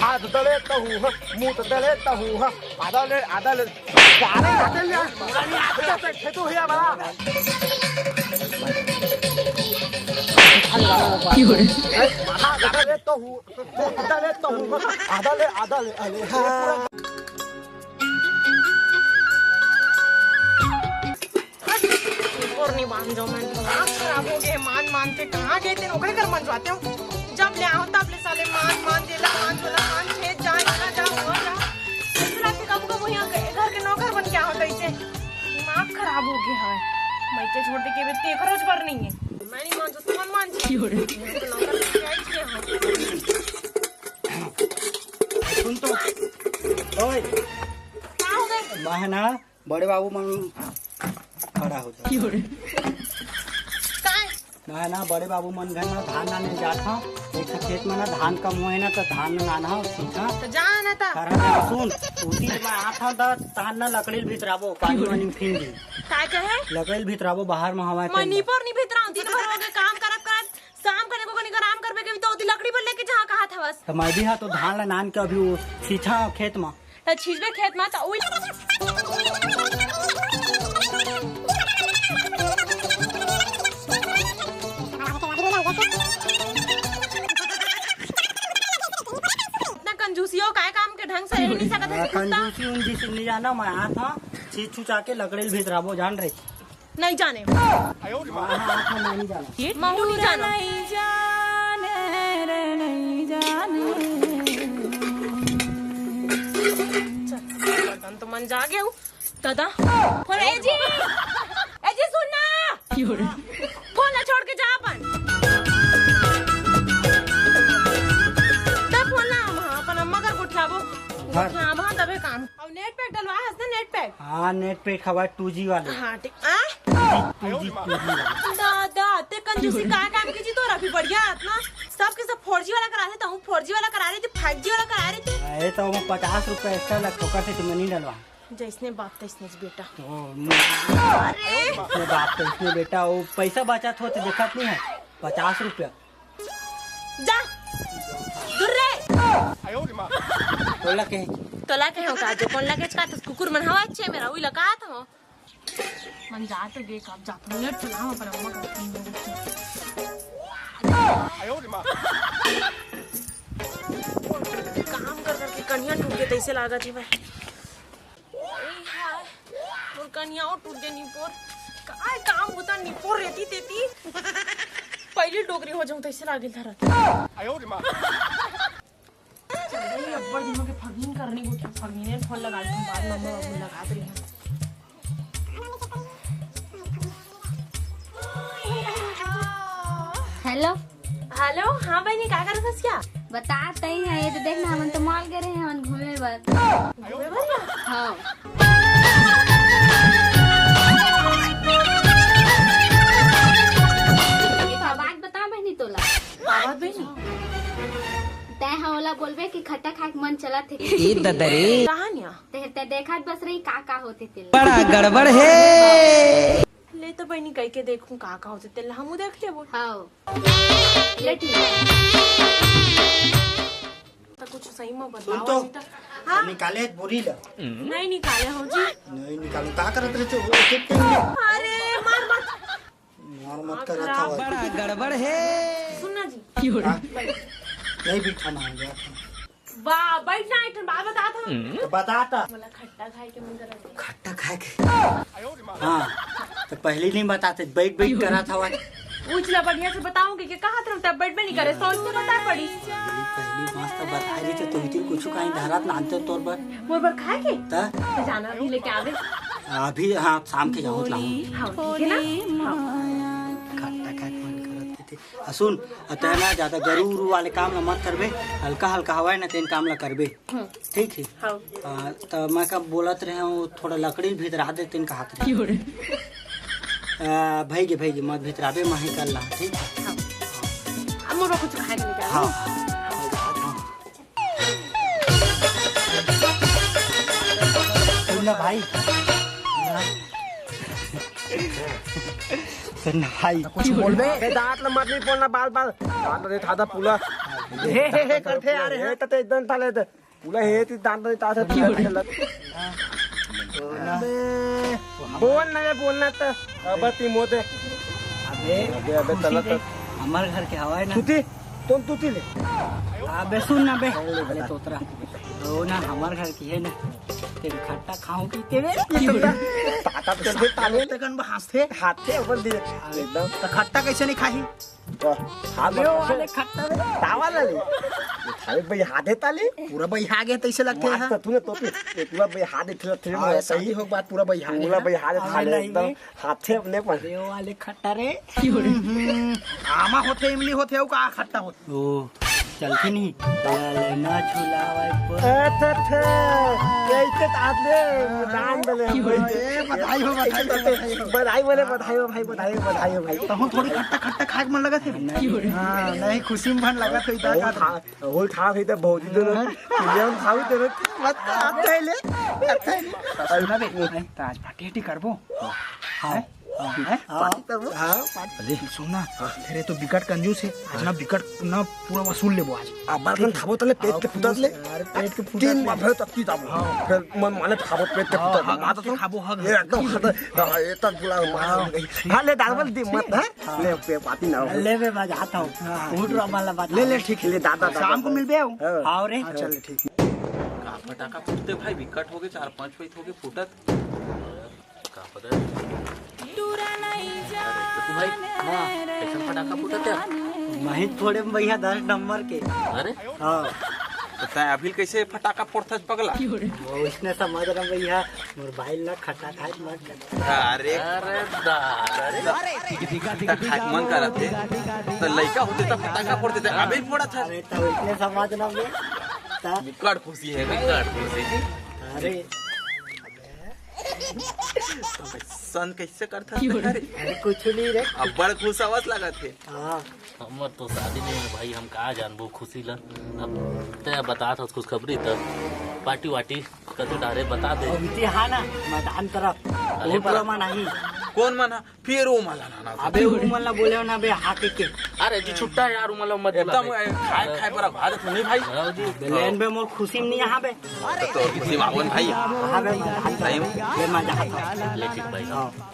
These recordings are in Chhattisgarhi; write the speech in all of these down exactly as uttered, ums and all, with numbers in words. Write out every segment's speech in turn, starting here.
हाथ दले तहू ह, मुंह त दले तहू ह, आधा ले, आधा ले, अरे आधा ले, आधा ले, खेतू भैया बड़ा। हाथ दले तहू, मुंह दले तहू ह, आधा ले, आधा ले, अरे हाँ। और नहीं बांध जाओ, मैं दिमाग खराब हो गया है। मान मान के कहाँ गए थे, ओकरे कर मंजवाते हो। जब ले आओ तब ले साले मान मान देला, मान झोला, मान खेत जा, यहाँ जा, वहाँ जा। ऐसे लगते कब कब यहाँ गए, घर के नौकर बन के आओ तो इसे दिमाग खराब हो गया है। मैं इसे छोड़ दे के भी तेख रोज भर नहीं है। मैं नहीं मान सकती, मन मान जी। तो नौकर बन के आई थी यहाँ। सुन तो, ओए, का हो गए? मैं है ना, बड़े बाबू मन खड़ा हो जा। काय? मैं है ना, बड़े बाबू मन घर ना धान लाने जात हूँ। एक ठो खेत में ना धान कम हुए ना, तो धान लाना हो, ठीक है? तो जा ना ता। खड़ा हो, सुन, उसी में आता था, धान ना लकड़ी भीतराबो, पानी वानी में फिंग दी। काय कहे? लकड़ी भीतराबो, बाहर में हवा मैं के नीपोर नहीं भीतराऊं, दिन भर हो गए काम करत करत, शाम कने को कनी आराम करबे के भी तो ओती लकड़ी पर लेके जहाँ कहा था बस। तो मैं भी हाँ तो धान ला नान के अभी वो छीछा खेत में। तो छीछबे खेत में तो उई इतना कंजूसियो काय काम के ढंग से रह नहीं सकत है हाँ, कुत्ता। कंजूसी उंजूसी नहीं जाना, मैं हाथ हाँ छीछ छुचा के लकड़ी भीतराबो जान रही। नहीं जाने। हाँ, हाँ, हाँ, नहीं जाना। ये महू नहीं जाना। नहीं जाने रे, नहीं जाने। चल, बर्तन तो मन जा गया हूँ। दादा, फोन, ए जी, ए जी, सुन ना। फोन ला छोड़ के जा अपन। दे फोन ला, हम अपन अम्मा कर गोठियाबो। हाँ। गोठियाबो, हाँ, तबे काम। अब नेट पैक डलवा हस ना, नेट पैक। हाँ, नेट पैक हवा टू जी वाले। हाँ, ठीक। आ? टू जी, टू जी वाले। दादा, ते कंजूसी का काम की जी, तोरा भी बढ़िया हाथ ना। सब के सब फोर जी वाला करा देता हूँ, फोर जी वाला करा रही थी, फाइव जी वाला करा रही थी। अरे तो वो पचास रुपए एक्स्ट्रा लग तो कैसे तुम नहीं डलवा? जैसने बाप तैसने बेटा। ओ, नहीं। अरे। जैसने बाप तैसने बेटा, वो पैसा बचत होते देखत नहीं है, पचास रुपया। जा। दूर रे। तोला कहे। तोला कहे हो का? जो कौन लगे का तो कुकुर मन हवा अच्छे मेरा, उई लगा तो हो। मन जात गे, कब जात हो? नेट चलाओ, पर अम्मा का फोन। काम कर करके कनिया टूट के तैसे लागत ही भाई। ए हाय, मोर कनियाओ टूट गे निपोर। काय काम होता निपोर रेती तेती। पहली डोकरी हो जाऊं तैसे लागे धरत। चल भाई, अब्बड़ दिनों के फगीन करनी को क्या फगीन है, फोन लगा लेते हैं, बाद में अम्मा बाबू लगा दे रही हैं। हेलो। हेलो, हाँ बहिनी, का करत हस क्या? बता तई है, ये तो देखना, हमन तो मॉल गए रहे हैं, हमन घूमे बर। घूमे बर? हाँ। एक बात बता बहिनी तोला। का बात बहिनी? तै हा ओला बोलबे कि खट्टा खाए के मन चलत हे। ए ददा रे। कहाँ निया? तेहर तै देखत बस रही का का होथे तेला। बड़ा गड़बड़ हे। ले तो बहिनी कह के देखूं का का होथे तेला हमू देख लेबो। हाँ। ले ठीक। तो कुछ सही में सुन बताओ तो, नहीं तो। हाँ? निकाले बोरी ला। नहीं निकाले हो जी। नहीं निकालो, का करत रहते हो? एक एक के लिए। अरे मार मत। मार मत कर रहा था। बड़ा गड़बड़ है। सुन ना जी। हाँ? नहीं बिठाना है यार। वाह, बैठ ना, एक ठन बात बता था। तो बता था। बोला खट्टा खाए के मन करत है। खट्टा खाए के? हाँ, तो पहले नहीं बताते, बैठ बैठ करा था। उछला बढ़िया से बताऊंगी कि कहा तुम तब बैठ में नहीं करे, सोच के बता पड़ी। पहली, पहली बात तो बता रही थी, तुम तीन कुछ कहीं धरात नानते तोर पर। मोर पर खाए के? ता? तो जाना अभी लेके आवे। अभी हाँ, शाम के जाऊँ लाऊँ। हाँ, ठीक है ना? हाँ। खट्टा खाए के मन करत थी। आ सुन, आ तै ना ज्यादा गरू उरू वाले काम ला मत करबे, हल्का हल्का हवाए ना तेन काम ला करबे। हम्म। ठीक है। हाँ। आ, त मैं का बोलत रहे हूँ, थोड़ा लकड़ी भीतरा दे, तेन कहत रहे। आ, भई गे, भई गे, मत भीतराबे, मैं ही कर ला, ठीक है? हाँ। अब मोर कुछ खाए के नहीं हाँ। सुन ना भाई। भाई, कुछ बोलबे? ए, दांत ल मत नहीं पोड़ना, बाल, बाल। दांत दे था, था, पूरा। हे, हे, हे, करथे यार, हे, हे। तते एकदम ताले दे। पूरा हे, ती दांत दे था, था, पूरा चलत। अबे, बोल ना, ये बोलना तो। अब ती मोदे। अबे, अबे, अबे, खुशी चलत। रे, हमर घर के हवाए ना। तूती, तुम तूती ले। अबे, सुन ना बे। ले, ले, अरे, बता। तोतरा। वो ना, हमर घर की है ना। तेरे खट्टा खाऊं पीते में। ताता तो चलते ताले। तकन बहास थे। हाथ थे ऊपर दिए। एकदम। तो खट्टा कैसे नहीं खाही? तो हाथ अबे वो बस वाले खट्टा में। तावा ला ले। ये थारे भाई हाथ है ताले। पूरा भाई हाथ है, तैसे लगते हैं। तो तूने तो पी-, ये पूरा भाई हाथ है, थोड़ा, थोड़ा हाँ, भाई शादी सही। हो बात, पूरा भाई हाथ है पूरा ना। भाई हाथ है हाँ, ताले नहीं एकदम। नहीं। हाथ है अपने पर। अबे वो वाले खट्टा रे। हम्म, आमा होते, इमली होते, वो का खट्टा होते। ओ, चलती नहीं। ललना झुलावे पर। अच्छा, अच्छा। कैसे तातले? दान दले हम। ए, बधाई हो, बधाई हो, बधाई हो। बधाई बोले, बधाई हो भाई, बधाई हो, बधाई हो भाई। तहूँ थोड़ी खट्टा खट्टा खाए के मन लगत हे। नहीं। हाँ, नहीं, खुशी में भन लगत हो, इधर बहुत का। खा, बहुत खा भी तो बहुत ही देर। ये हम खाऊ देर। मत आते ले, आते ले। सुना बे, तो आज पार्टी वार्टी करबो? हाँ। हैं? हाँ, पार्टी करबो? हाँ, पार्टी। अरे। सुन ना, तेरे तो बिकट कंजूस है। आज ना बिकट ना पूरा वसूल लेबो आज। अब बार कन खाबो तले पेट के फुटत ले। अरे, पेट के फुटत तीन ले। बार भर तक की जाबो। हाँ। फिर मन माने खाबो पेट के हाँ, फुटत ले। हाँ, माता तो खाबो, हाँ। ये एकदम खतर-, हाँ, ये तक बुला मार हाँ। गई। हाँ, ले दाल वाल दी मत, हाँ? हाँ। ले पे पाती ना हो। ले बे, बजाता हूँ। हाँ। उठ रहा वाला बात। ले, ले, ठीक है, ले दादा, दादा, शाम को दादा। मिलबे हो। हाँ। हाँ रे। हाँ, चल, ठीक है। का फटाका फूटते भाई, बिकट हो गए, चार पांच बजे हो गए फूटत। का पता है? अरे, तो भाई, हाँ। कैसन फटाका फूटत है? वहीं थोड़े भैया दस नंबर के। अरे? हाँ। तो तैं अभी कैसे फटाका फोड़थस पगला? वो उसने समझ रहा भैया, मोर बाइल ना खट्टा खाए मत कर। अरे। अरे दादा, अरे। खट्टा खाए मन करत है। तो लइका होते तो फटाका फोड़ते थे, अभी फोड़त है। अरे, तो उसने समझ ना बे। ता- बिकट खुशी है, बिकट खुशी। अरे। सन कैसे करथस रे? अरे कुछ नहीं रे। अब्बड़ खुश आवाज लागत हे। हाँ। हमर तो शादी नहीं है भाई, हम कहाँ जानबो खुशी ला। अब तैं बतात हस खुशखबरी त पार्टी वार्टी कतू डारे बता दे। अउ इति हा ना मैदान तरफ अरे वो बड़ा। पूरा मन आही। कौन मन हा? फिर वो मला ना, ना, अबे वो मन ला बोले ना बे, हा के के। अरे जी छुट्टा है यार, वो मला मत बुला एकदम बे। खाए, खाए पर भाग तो नहीं भाई। हाँ जी। बे लेन बे मोर खुशी में नहीं आहा बे। तो, तो खुशी में आवन भाई। आहा बे, मैं भाई। ले मैं जाता हूँ। ले ठीक भाई। हाँ।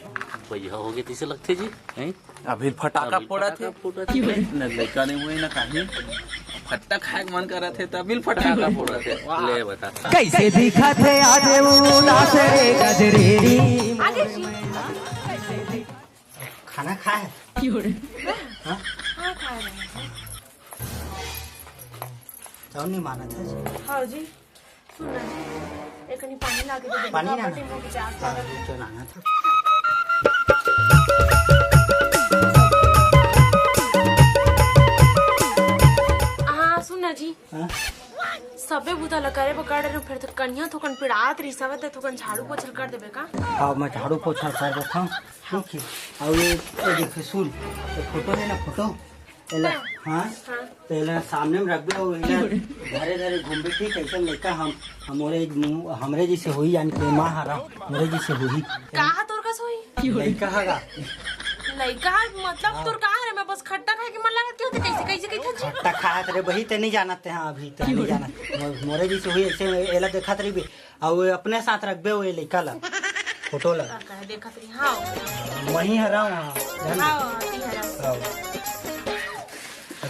भैया हो गए तीसे लगते जी, हैं? अभी फटाका अभी फोड़ा फटाका थे। फोड़ा थे। न लड़का नहीं हुए ना कहीं। फट्टा खाए के मन कर रहा थे, तभी फटाका फोड़ा थे। वाह। ले बता। कैसे दिखा थे आज उदास रे गजरेरी। खाना खाए? हाँ? हाँ, खाए रहे हैं। चाउर नहीं माना था जी। हाँ जी। सुन ना जी, एक कनी पानी ला के दे दे, पानी ना? बाटी मुंह के प्यास हाँ, लागल। रुक, चल आना था। हाँ, सुन ना जी। हाँ? सबे बुता ला करे बर कर रहे, फिर तो कनिया थोकन पिड़ात रही, सब ते थोकन झाड़ू पोछल कर देबे का? हाँ, मैं झाड़ू पोछल कर देता हूँ। ठीक है। और ये, ये देखिए, सुन, ये फोटो है ना, फोटो? एला, हाँ। हाँ, हाँ। तो एला सामने में रखबे, और एला धरे धरे घूमबे, ठीक है? ऐसा लड़का हम, हमरे मुंह, हमरे जैसे होई, यानी कि माँ हरा, हमरे जैसे होई। का हा तोर कस होई? लड़का हगा। लड़का हा, मतलब हाँ। तोर का रे, मैं बस खट्टा खाए के मन लागत, क्यों थे? कैसे, कैसे, कैसे? खट्टा खात रे बही, ते नहीं जानत ते, हाँ, अभी ते नहीं जानत। मो-, मोरे जैसे होई, ऐसे एला देखत रहिबे। अउ वो अपने साथ रखबे, वो लइका ला, फोटो ला। का कहे देखत रही, हाँ। वहीं हरा वहाँ, जान हाँ, ले। हाँ, ती हरा। हाँ।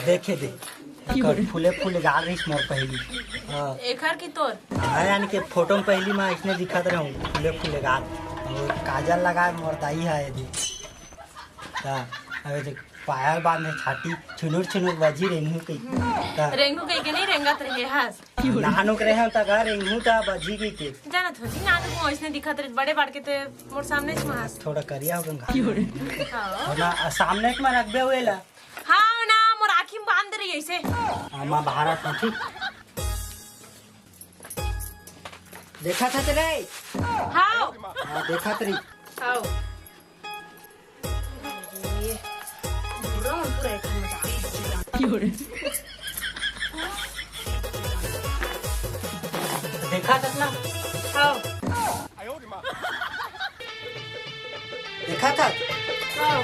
देखे दे, एकर फूले फूले गाल रहीस मोर पहली। हाँ। एकर की तोर? हाँ, यानी कि फोटो में पहली मैं इसने दिखत रहूँ, फूले फूले गाल। और काजल लगाए मोर दाई है ये भी। हाँ, अबे देख, पायल बांधे छाती, छुनुर छुनुर बजी रेंगू कही। ता। रेंगू कही के नहीं रेंगत रहे हस। नानुक रहे हम तगा रेंगू ता बजी गई के। जानत हो जी, नानुक वो इसने दिखत रहे, बड़े बाड़ के ते मोर सामने से हस। थोड़ा करिया हो गंगा। हाँ। ना, सामने के में रखबे हुए ला। हाँ ना, मोर आँखी में बांध रही ऐसे। आमा भारत में ठीक। देखा था तेरे? हाँ। हाँ, देखा तेरी। हाँ। देखा था ना? हाँ। देखा था? हाँ।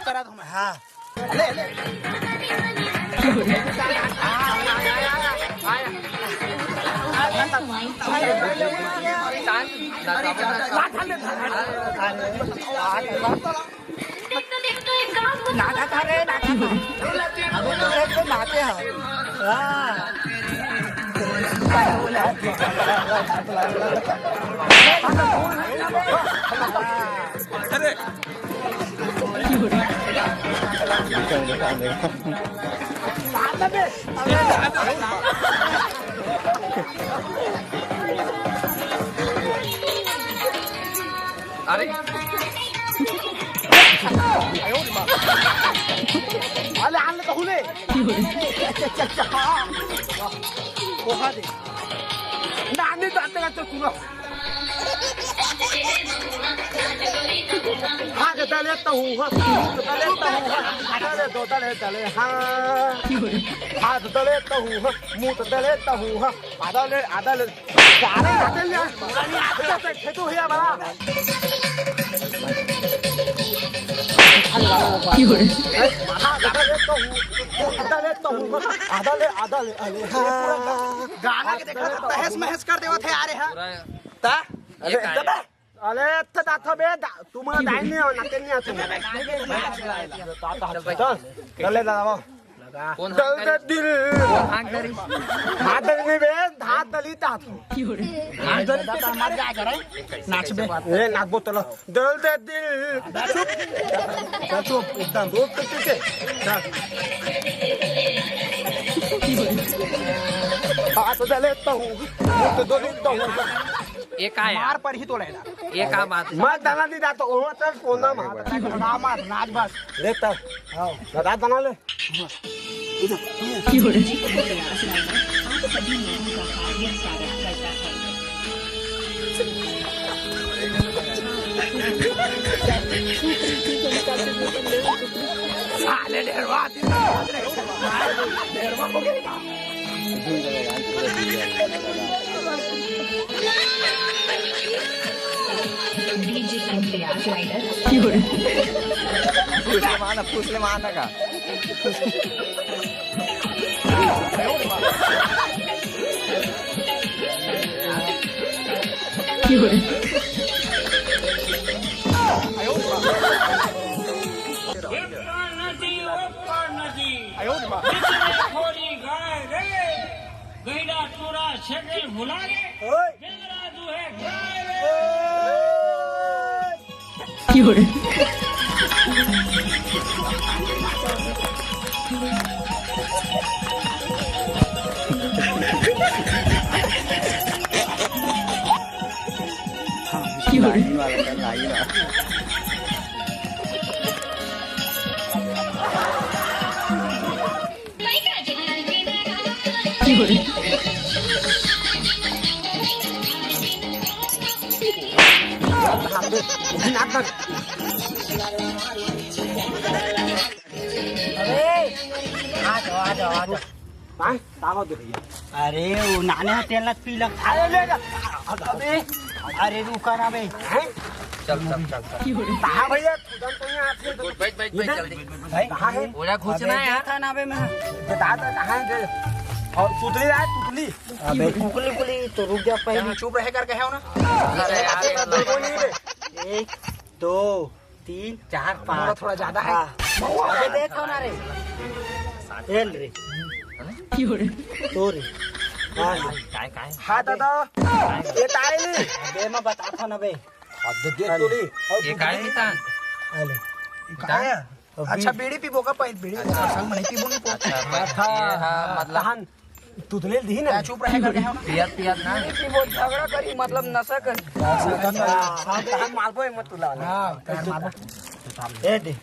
करत हूँ मैं। हाँ। ले, ले। नाचा था रे, नाचा था। अभी तो एक तो नाचे हैं। हाँ। अरे। अरे। अरे, आन ले तो हुले। कोहा दे। ना, नहीं तो आते रहते तू ना। हाँ, तो दले तो हूँ, हाँ। दले तो हूँ, हाँ। दले दो, दले, दले, हाँ। हाँ, तो दले तो हूँ, हाँ। मुंह तो दले तो हूँ, हाँ। आधा ले, आधा ले। सारे आधा ले। आधा तो खेतू है बड़ा। हाँ, आधा ले तो हूँ। आधा ले तो हूँ, हाँ। आधा ले, आधा ले, अरे हाँ। गाना के देखा तो तहस महस कर देवत है, आ रहे हैं। ता? अरे, अरे, त दाथा बे, दा-, तुम दाई नहीं हो, नाते नहीं हो तुम। चल, चल, ले दादा, वाह। कौन दल दे दिल। हाथ दल नहीं बे, हाथ दली तात। हाथ दली तात, मर जा करे। नाच बे। ए, नाच बोतल। दल दे दिल। चुप। चल, चुप, एकदम। चुप, चुप, चुप, चुप। चल। हाथ दले तो हूँ, मुंह तो दली तो हूँ। ये का है? मार पर ही तोड़े ना। ये का बात? मत दाना दी दा तो ओ चल कोना मार। लगा मत नाच बस। ले त। हां। दादा दाना ले। साले डेढ़वा दिन, डेढ़वा हो गया। फुसले मारना, फुसले मारना का। ए पार नदी, ओ पार नदी। निचले खोरी गाय रे, गहिरा टूरा छेगल भुला गे, ओए। बेंगरा दुहे गाय रे। अरे, आ जाओ, आ जाओ, आ जाओ। हाँ, का होत भैया? अरे, वो नाने ह तेल न पी लग। अरे, ले जा। अबे, अरे, रुका ना बे। हैं? चल, चल, चल, चल। कहाँ भैया? खुदन तो यहाँ आके तो बैठ, बैठ, बैठ, जल्दी। भाई, कहाँ है? ओला घुसना अबे, है। देखा ना बे मैं। बता दे, कहाँ है? और सुतली रहा है, सुतली। अबे, कुकली, कुकली, तो रुक जा पहले। चुप रहे कर कहे हो ना। अरे, अरे, अरे, बोल, बोल, बोल, बोल। एक, दो, तीन, चार, पाँच। थोड़ा ज्यादा है। हाँ। अबे देखो ना रे। एल रे। तो रे। हाँ रे। काय, काय? हाँ दादा। ये काय ली? अबे मैं बताता ना बे। अब दे, दे तो ली। ये काय ली तान? अले। ये काय है? अच्छा, बीड़ी पीबो का? पहले बीड़ी पीबो, संग में नहीं पीबो, नहीं पीबो। अच्छा, ये हाँ, मतलब तहन तुतले दी ना। चुप रहे करके हम। पियत, पियत ना। बीड़ी पीबो, झगड़ा करी, मतलब नशा करी। हाँ, तहन मारबो, हिम्मत तुला। हाँ, तहन मारबो। ए दे।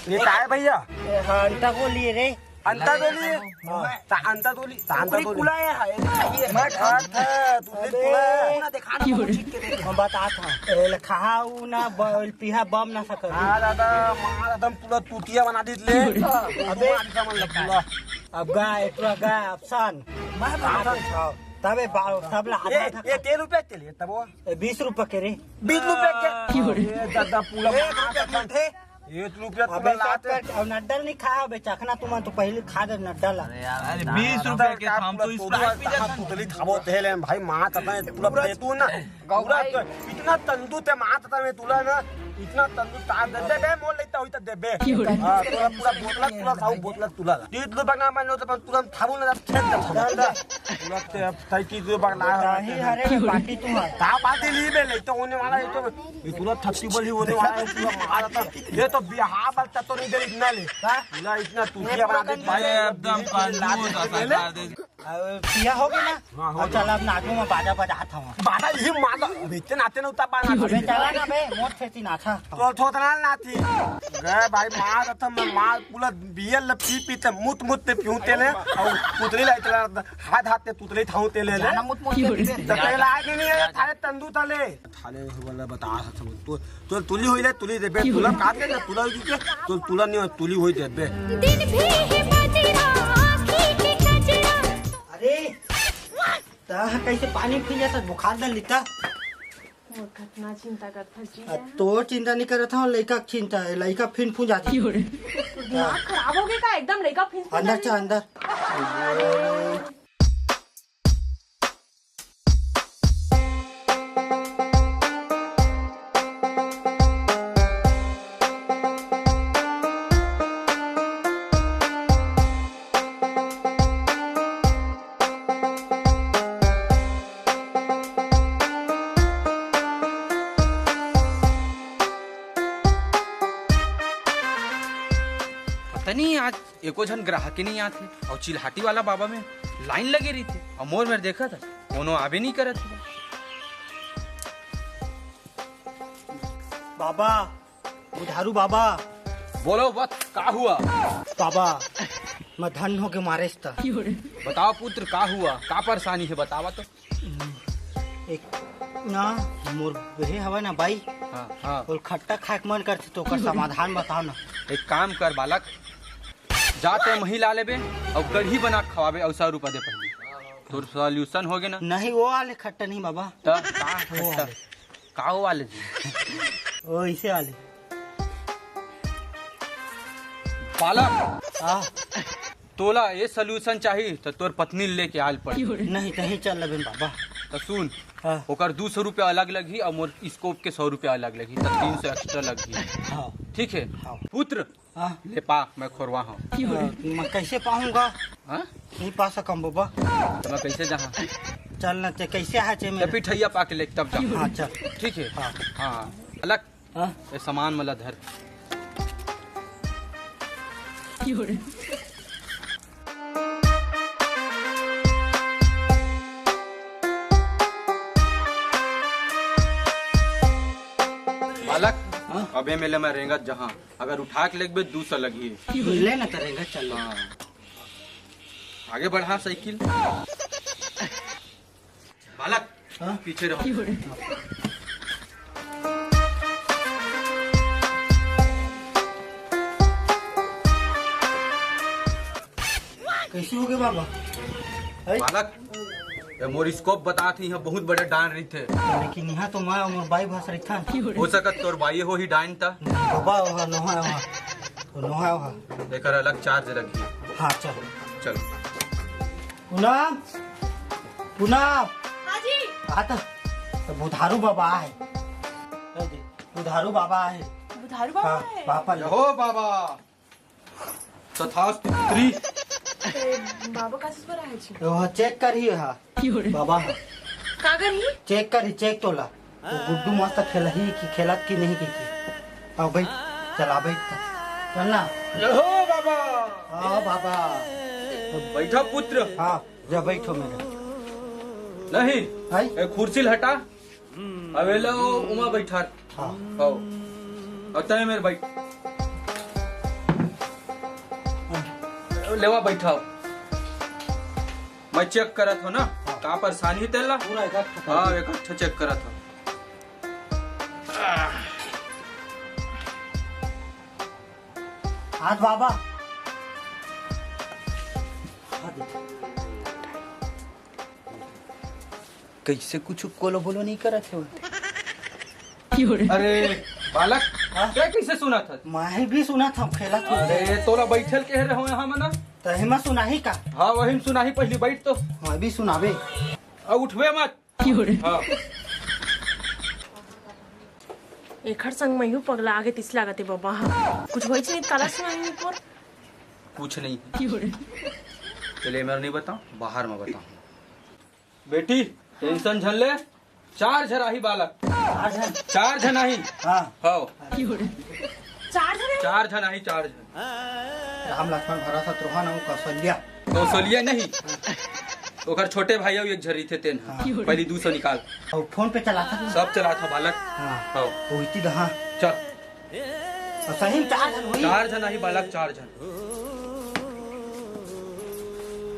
ये काय भैया? ए, हाँ, अंता को लिए रे। अंता तो नहीं है। हाँ। ता-, अंता तो नहीं, ता-, अंता तो नहीं। कुला है, हाँ, ये देखा, ये। मैं खात है, तू अबे। कुला है। ना देखा ना, मुझे के देख। हम बतात हन। ए, ले खाऊ ना, ब-, पिहा बम ना सकर। हाँ, दादा, मार एकदम पूरा तूतिया बना दी ले। अबे। मार का मन लग पूरा। अब गा, एटुआ गा, अफसान। मैं बना दे। हाँ। तबे बा-, तब ला ये, आधा ये तेल रुपया के लिए, तब वो? ए, बीस रुपया के रे। बीस रुपया के? ये दादा, पूरा एक मार रुपया एकदम। मुठे। एक रुपया अबे तुला लाते। शॉर्टकट, अब नड्डा नहीं खाया बे, चखना तुमन तो पहले खा दे नड्डा ला। अरे यार, अरे बीस रुपया के का हम तो पूरा स्प्राइट पी जाता। पुतली खाबो ते ले भाई, माँ तता है, पूरा पूरा दे तू ना। गाँव पूरा भाई। तो इतना तंदू ते माँ तता में तुला ना, इतना तंदू तार दे दे बे, मोल लेता होई त दे बे। हाँ, पूरा, पूरा बोतला, पूरा खाऊ बोतला तुला। तीस रुपया ना मान लो तो तुरंत खाबो ना, फेंक दे। चल दे। पूरा ते अब तय की जो बगला है। ही हरे में पार्टी तू है। का पार्टी ली बे, ले तो होने वाला है तो ये पूरा थर्टी बल ही होने वाला है, पूरा मार आता। ये तो बिहार बल तक तो नहीं दे इतना ले। का? पूरा इतना तू ये क्या पूरा बना दे भाई, एकदम कंजूस है सरकार दे। अब पिया हो गया ना? हाँ, हो अब चल, अब नाचू में बाजा बजात हूँ। बाजा यही मार दो। अबे इतने नाते ना उतार पाना। अबे चला ना बे, मोट खेती नाचा। तो थोतरा ना थी। गए भाई, मार तो मैं मार पूरा बियर ल पी पी ते मुत मुत ते पीऊँ ते ले। और पुतली लाई तेला हाथ हाथ ते तुतले थाऊ तेले ले। जाना मुत मुत के पीबे। तो तेल आगे नहीं है, थारे तंदू तले। थारे वाला बता सकते हो। तू, तू तुली होई ले, तुली देबे, तुला काट के ना, तुला होई के, तू तुला नहीं हो, तुली होई देबे। दिन भी है मजरा, आँखी के कजरा। अरे, ता कैसे पानी पी जाता, बुखार दे लेता। मोर कतना चिंता करथस जी। आ, तोर चिंता नहीं करत हूँ, लइका के चिंता है, लइका फिन फूं जाती। दिमाग खराब हो गया का? एकदम लइका फिन फूं अंदर जाती। चा, अंदर। पता नहीं आज एको झन ग्राहक ही नहीं आथे, अउ चिल्हाटी वाला बाबा में लाइन लगे रहिथे, अउ मोर मेर देखत हे, कोनो आबे नहीं करत हे। बाबा, बुधारू बाबा। बोलो बत, का हुआ? बाबा, मैं धन होके मारेस त। बताओ पुत्र, का हुआ, का परेशानी हे, बतावा तो। एक ना, मोर बेहे हवय ना बाई, हाँ, हाँ। ओल खट्टा खाए के मन करथे, तो ओकर समाधान बताओ ना। एक काम कर बालक, जा तो मही ला लेबे अउ कढ़ी बना के खवाबे अउ सौ रुपया दे पहली। तोर solution होगे ना? नहीं, वो वाले खट्टा नहीं बाबा। त का वो खट्टा? वाले। का वो वाले जी? वो इसे वाले। बालक, आ? तोला ये solution चाही त तोर पत्नी लेके आल पड़। नहीं, तहीं चल लेबे बाबा। त सुन, हाँ। ओकर दू सौ रुपया अलग लगही अउ मोर scope के सौ रुपया अलग लगही, त तीन सौ extra लगही। हाँ। ठीक है? हाँ। पुत्र, हाँ। ले पा, मैं खोरवा हूँ। हाँ, मैं कैसे पाऊंगा? हाँ? नहीं पा सकम बाबा। त मैं कैसे जहाँ? चल ना, ते कैसे है चे ते मेरे? पिठैया पा के ले तब जा। हाँ, चल। ठीक है? हाँ। हाँ। अलग। हाँ। ये सामान मला धर। बालक, हाँ? अबे मेले मैं रेंगत जहाँ, अगर उठा के लेगबे, दू सौ लगही। ले ना तरेंगा, चल। हाँ। आगे बढ़ा साइकिल। बालक, हाँ? पीछे रहो। कैसे हो गए बाबा? है? बालक, ये मोर scope बतात ही, यहाँ बहुत बड़े डान रहिथे। लेकिन यहाँ तो मैं मोर बाई भास रहिथन। हो सकत तोर बाई हो ही डाइन ता। बाबा, वहाँ नोहा, वहाँ। वो नोहा, वहाँ। एकर अलग charge लगही। हाँ, चल। चल। पूनम, पूनम। हाँ जी। आ त, त बुधारू बाबा आहे। ए दे, बुधारू बाबा आहे। बुधारू बाबा हाँ, आहे? बाबा ले। हो बाबा। तथास्तु पुत्री। ए, बाबा का सुस्वर आहे जी? वो check करी हा। बाबा हा। का करी? Check करी, check तोला। वो गुड्डू मस्त खेलही कि खेलत कि नहीं कि, कि। आओ बैठ, चला बैठ। चल ना। हो बाबा। हाँ बाबा। बैठा पुत्र। हाँ, जा बैठो मेरे। नहीं, है? ए, कुर्सी ल हटा। अबे लो, उमा बैठा। हाँ। आओ। और तय मेरे बैठ। लेवा बैठाओ। मैं check करत हो ना, हाँ। का परेशानी है तेला? पूरा इकट्ठा कर हाँ, दे। इकट्ठा check करत हो। हाथ बाबा। हाथ दे। कैसे कुछ कोलो बोलो नहीं करत हे? अरे बालक, हाँ? तैं कैसे सुनत हस? मैं भी सुनत हूँ, खेलत हूँ। अरे तोला बैठल कहे रहो यहाँ मना। तही मैं सुनाही का? हाँ, वही में सुनाही, पहली बैठ तो। मैं भी सुनावे। अब उठबे मत। हाँ। एखर संग मइहू पगला आगे तिस लागत हे बबा हा। कुछ होइच नहीं, काला सुनाही ऊपर। कुछ नहीं। चले, मैं नहीं बताऊँ, बाहर में बताऊँ। बेटी, tension झन ले, चार झन आही बालक। चार झन? चार झन आही। हाँ। हाँ। चार झन आही? चार झन आही, चार झन। राम लक्ष्मण भरत शत्रुघ्न अउ कौशल्या। कौशल्या नहीं, ओकर छोटे भाई अउ एक झन रहिथे तेन ह। हाँ। पहली दू सौ निकाल। अउ फोन पे चलाथस? सब चलाथों बालक। हाँ। हाँ। ओहिती दहा। चल। अउ सही में चार झन होही? चार झन आही बालक, चार झन।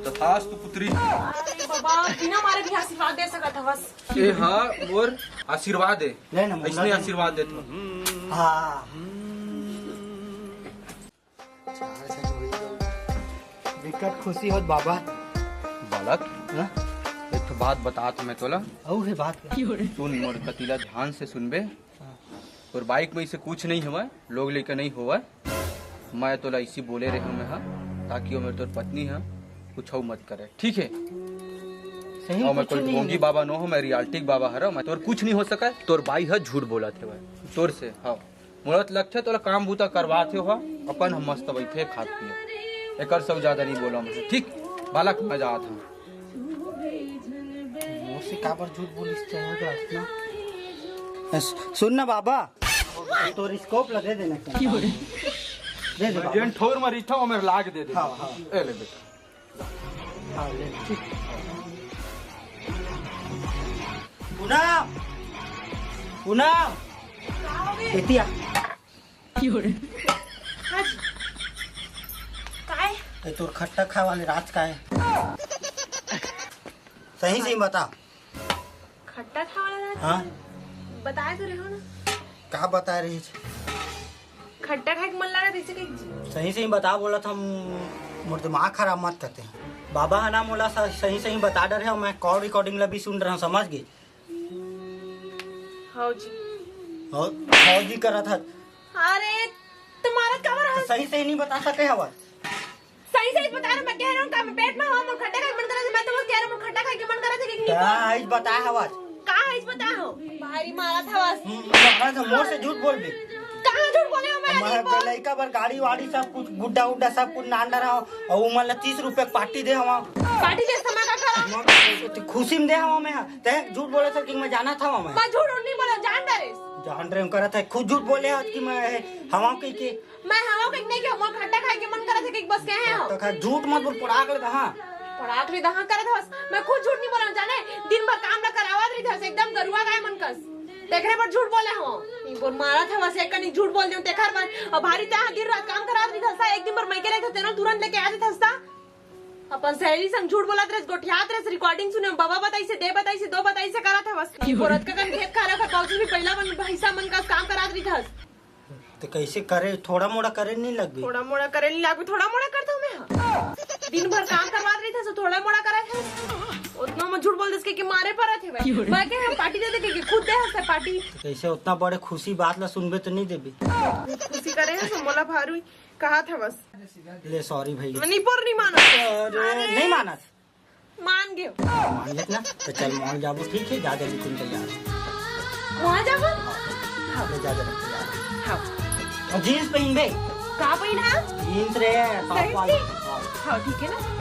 तथास्तु पुत्री। अरे बाबा, बिना मारे भी आशीर्वाद दे सकत हवस। ए हा मोर आशीर्वाद हे। ले ना, मुंडा अइसने दे। आशीर्वाद देत हवं। हाँ। चार झन होही तो बिकट खुशी होत बाबा। बालक, हाँ? एक ठो बात बतात हंव मैं तोला। अउ हे बात का? सुन, मोर कति ला ध्यान से सुनबे। हाँ। तोर बाइक में इसे कुछ नहीं होवय, लोग लेके नहीं होवय। मैं तोला इसी बोले रहे हंव मैं हा, ताकि वो मेरे तोर पत्नी हा कुछ अउ मत करे, ठीक है? सही में अउ मैं कुछ कोई नहीं ढोंगी होवय। बाबा नो हंव, मैं reality बाबा हरंव, मैं तोर कुछ नहीं हो सकय। तोर बाई हा झूठ बोलत हवय तोर से, हाँ। मोला तो लगथे तोला काम बूता करवात हे ओहा, अपन हम मस्त बइठे खात पिए। एकर से ज्यादा नहीं बोला मैं, ठीक? बालक मैं जात हंव। मोसे काबर झूठ बोलिस ते अतना? अस-, सुन ना बाबा, तोर scope ला दे देना चाहिए। दे दे बाबा। जेन ठोर म रिठा, वो मेरे लाग दे दे। हाँ, हाँ। ए ले बेटा। हाँ, ले, ठीक। पूनम! पूनम! एती आ। काय? ए, तोर खट्टा खाए वाले राज काय? सही सही बता। खट्टा खाए वाला राज? हाँ। बताए तो रहे हो ना। का बताए रहे? खट्टा खाए के मन लगा जैसे कि। सही सही बता, बोला था। मोर दिमाग खराब मत करते हैं बाबा, है ना? मोला सही सही बता डर है, मैं कॉल रिकॉर्डिंग ला भी सुन रहा हूँ, समझ गए? हाँ जी। हाँ जी करा था। अरे, तुम्हारा कवर है। सही सही नहीं बता सके हवा। सही सही बता रहा, मैं कह रहा हूँ, का मैं पेट में हूँ, मोर खट्टा खाए के मन करा था, मैं तो बस कह रहा हूँ, मोर खट्टा खाए के मन करा था कि नहीं? का आज बताए हवा? का आज बताए हो? भारी मारा था बस। हम्म, मारा था, मोर से झूठ बोल भी। कहाँ झूठ बोले हो मैं? मैं लइका बर गाड़ी वाड़ी सब कुछ, गुड्डा उड्डा सब कुछ नान डरा हो, और वो मन ला तीस रुपया पार्टी दे हवा। पार्टी दे समय का करा? खुशी में दे हवा मैं। ते झूठ बोले था कि मैं जाना था मैं। मैं झूठ नहीं बोला, जान डरे। जान रहे करा था, खुद झूठ बोले आज कि मैं हवा कह के। मैं हवा कहीं नहीं गया, मोर खट्टा खाए के मन करा था कि बस कहे हो। तो खा झूठ मत बोल, पड़ाक ले दहा। पड़ाक ले दहा करा था बस। मैं खुद झूठ नहीं बोला, जाने? दिन भर काम ना करावत रही था, एकदम गरुआ गाय मन कस। तेकरे पर झूठ बोले हो। नहीं बोल, मारा था बस, एक कनी झूठ बोल दे तेखर बर। अब भारी ते दिन रात काम करावत रही था, एक दिन भर मैं के रहे था, तेनो तुरंत लेके आ जाता। अपन सहेली संग झूठ बोलत रहे, गोठियात रहे, रिकॉर्डिंग सुने, बाबा बताई से, दे बताई से, दो बताई से करा था बस। बोरत का कन खेत खा रहा था, बाबूजी भी पहला मन भैसा मन का काम करात रही था। तो कैसे करे, थोड़ा मोड़ा करे नहीं लगबे? थोड़ा मोड़ा करे नहीं लगबे, थोड़ा मोड़ा करता हूँ मैं। हाँ। दिन भर काम करवात रही था, सो थोड़ा मोड़ा करा था। उतना में झूठ बोल दे कि मारे पड़ा थे भाई। मैं कहे हम पार्टी दे दे के खुद दे हंसे पार्टी। तो कैसे उतना बड़े खुशी बात ला सुनबे तो नहीं देबे? खुशी करे है सो मोला भारू कहा था बस। ले सॉरी भैया। नहीं पर नहीं माना। अरे, नहीं माना। मान गयो। मान लेत ना, तो चल मॉल जाबो, ठीक है, जा जल्दी तुम तैयार। मॉल जाबो? हाँ, ले जा जल्दी तैयार। हाँ। और जींस पहनबे? का पहना? जींस रे, टॉप सही वाली। से? हाँ। हाँ, ठीक है ना?